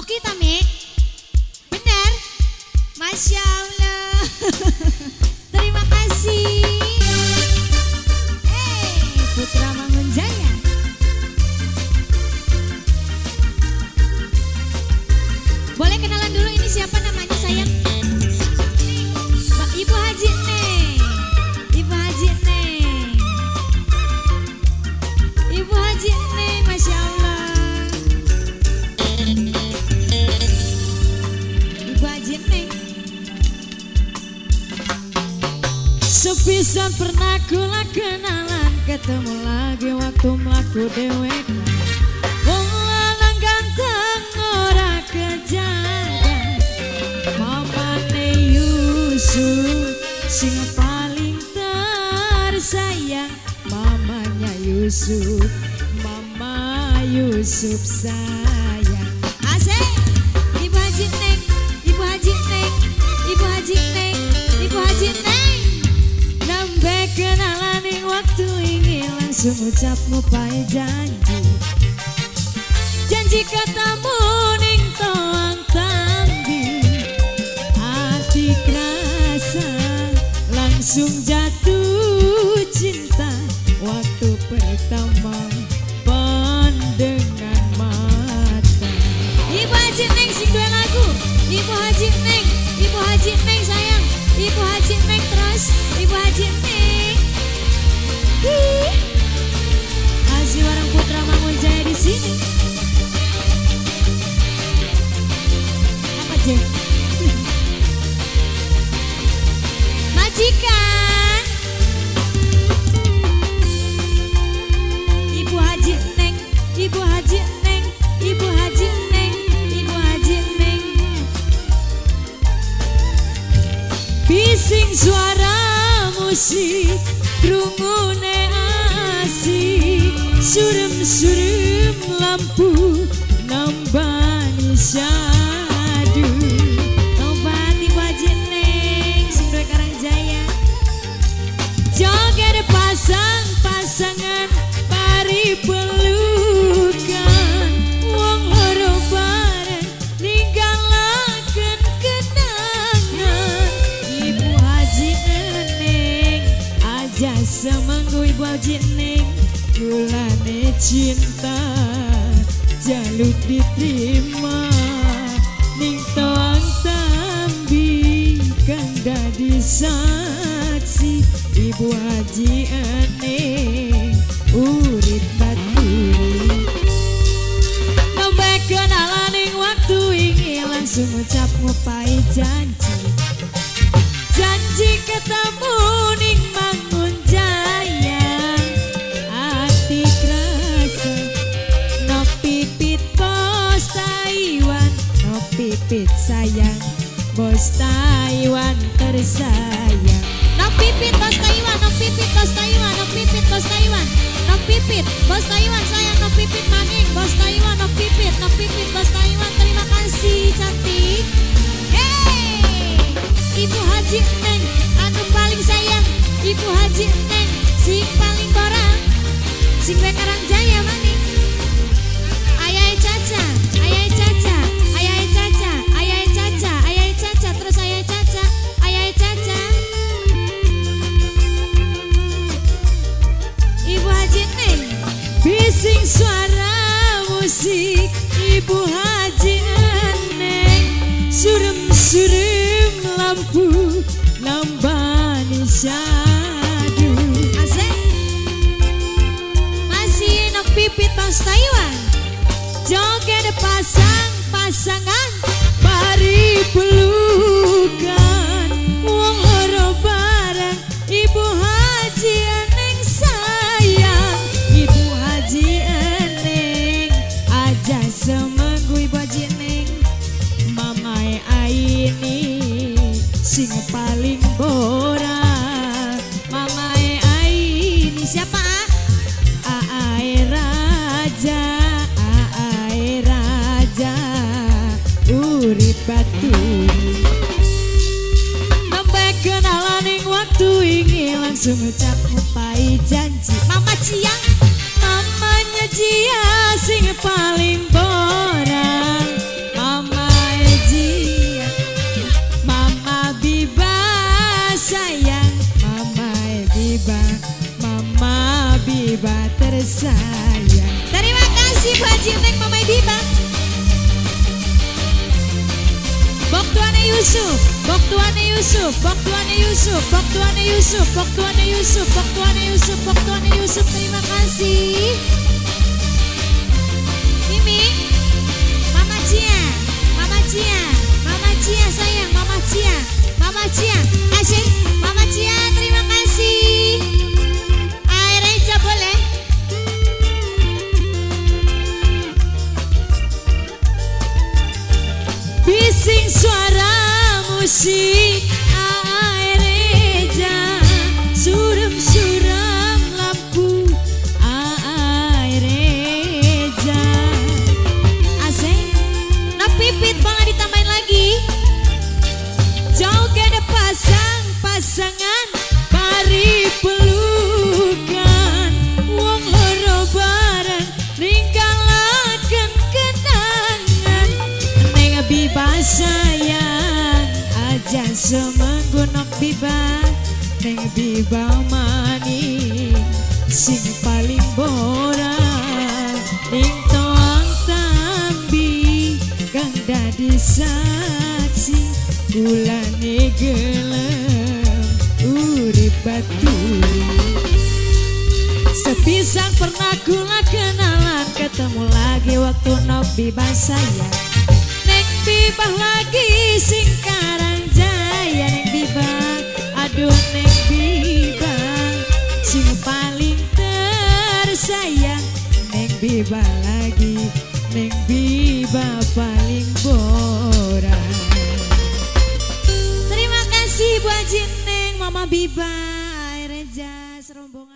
Oke Tami? Benar? Masya Allah. Terima kasih. Hey, Putra Mangunjaya. Boleh kenalan dulu, ini siapa namanya sayang? Ibu Haji Neng. Ibu Haji Neng. Ibu Haji Neng, Masya Allah. Ibu Haji Neng. Sepisan pernah kula kenalan, ketemu lagi waktu mlaku dewek. Wong lanang ganteng ora kejaga, mamane Yusuf sing paling tersayang. Mamanya Yusuf, mama Yusuf sayang. Asik. Ibu Haji Neng, Ibu Haji Neng, Ibu Haji Neng, Ibu Haji Neng. Nembe kenalan ing waktu ingin langsung ucap ngupai janji. Janji ketemu ning toang tambi. Hati kerasa langsung jatuh cinta waktu pertama pandangan mata. Ibu Haji Neng sing duwe lagu. Ibu Haji Neng, Ibu Haji Neng sayang. Ibu Haji Neng terus, Ibu Haji Neng. Hi. Masih warang Putra Mangunjaya di sini. Apa Jeng? Majikan. Ibu Haji Neng, Ibu Haji Neng, Ibu Haji Neng, Ibu Haji Neng. Bising suara musik, krungune asik, surem-surem lampu nambani syadu. Tobat Ibu Haji Neng, sing duwe Karangjaya. Joget pasang-pasangan pari pelukan, wong loro bareng ninggalaken kenangan. Ibu Haji Neng, aja semanggu Ibu Haji Neng, kulane cinta jaluk diterima ning toang tambi kang dadi saksi. Ibu Haji Neng urip baturi. Nembe kenalan ing waktu ingin langsung ucap ngupai janji. Janji ketemu ning Mangunjaya. Ati krasa no pipit bos Taiwan, no pipit sayang bos Taiwan tersayang. No pipit bos Taiwan, no pipit bos Taiwan, no pipit bos Taiwan, no pipit bos Taiwan sayang, no pipit maning bos Taiwan, no pipit bos Taiwan. Terima kasih cantik. Hey, Ibu Haji Neng, anu paling sayang. Ibu Haji Neng, sing paling borang, sing duwe Karangjaya maning. Ayah Caca, ayah Caca, ayah Caca, ayah Caca, ayah Caca, terus ayah Caca, ayah Caca. Ibu Haji Neng, bising suara musik. Ibu Haji Neng, surem-surem lampu nambani syadu. Asik. Masih nok pipit bos Taiwan. Joget pasang-pasangan pari pelukan, wong loro bareng Ibu Haji Neng sayang. Ibu Haji Neng aja semanggu Ibu Haji Neng, mamae Aini sing paling borang. Mamae Aini siapa? Aae Raja, Aae Raja urip baturi. Nembe kenalan ing waktu ingin langsung ucap ngupai janji. Mama Cia, mamanya Cia sing paling borang. Biba tersayang. Terima kasih Bu Haji Neng, Mama Biba. Bok tuane Yusuf, bok tuane Yusuf, bok tuane Yusuf, bok tuane Yusuf, bok tuane Yusuf, bok tuane Yusuf, bok tuane Yusuf, terima kasih. Mimi, Mama Cia, Mama Cia, Mama Cia sayang, Mama Cia, Mama Cia, asik, Mama Cia, terima kasih. Air aja boleh. Bising suara musik Aereja, suram-suram lampu Aereja. Asik. Nah pipit malah ditambahin lagi. Jauh ke pasang-pasangan pari pelukan, wong loro bareng ninggalaken kenangan. Neng Biba sayang aja semenggunok Biba, neng Biba maning sing paling borang, ning toang tambi kang dadi saksi kulane gelem urip baturi. Sepisan pernah kula kenalan, ketemu lagi waktu nok Biba sayang. Neng Biba lagi sing Karang Jaya, neng Biba, aduh neng Biba sing paling tersayang. Neng Biba lagi, neng Biba paling borang. Terima kasih Bu Haji Neng, Mama Biba, Aereja, serombongan.